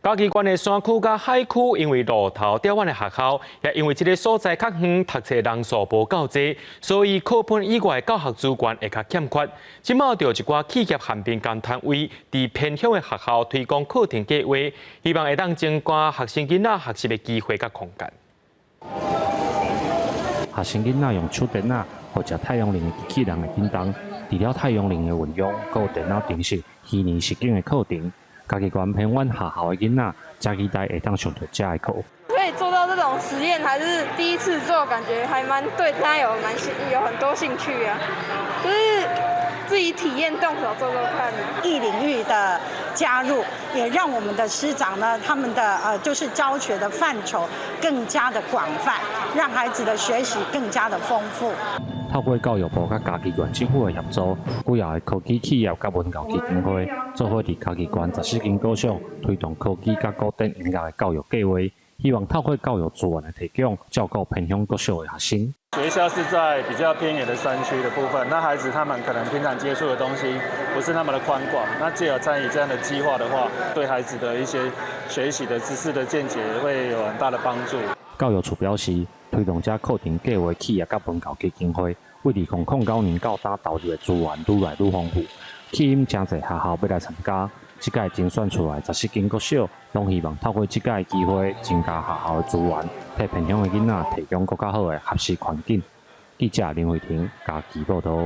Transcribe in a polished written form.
嘉義縣的山區佮海區，因為路頭釣灣的學校，也因為這个所在較遠，讀冊人數無夠濟，所以課本以外教學資源會較欠缺。這馬就有一寡企業和民間單位，佇偏鄉的學校推廣課程計畫，希望會當增加學生囡仔學習的機會佮空間。學生囡仔用手電腦或者太陽能的機器人的叮當，除了太陽能的運用，閣有電腦程式、虛擬實境的課程。嘉義縣偏遠學校的囡仔，誠期待會當上著這个課。可以做到這種實驗，還是第一次做，感覺還蠻對他有蠻興有很多興趣啊，就是自己體驗動手做做看。異領域的加入，也讓我們的師長呢，他們的就是教學的範疇更加的廣泛，讓孩子的學習更加的豐富。透過教育部佮嘉義縣政府的協助，幾若个科技企業佮文教基金會，做伙佇嘉義縣14間國小推動科技佮古典音樂的教育計畫，希望透過教育資源的提供，照顧偏鄉國小的學生。學校是在比較偏遠的山區的部分，那孩子他們可能平常接觸的東西不是那麼的寬廣，那藉由參與這樣的計劃的話，對孩子的一些學習的知識的見解會有很大的幫助。教育處表示，推動這課程計畫企業佮文教基金會，為2009年到今投入的資源愈來愈豐富，吸引誠濟學校欲來參加。這屆甄選出來14間國小，攏希望透過這屆機會，增加學校的資源，替偏鄉的囡仔提供閣較好的學習環境。記者林慧婷嘉義報導。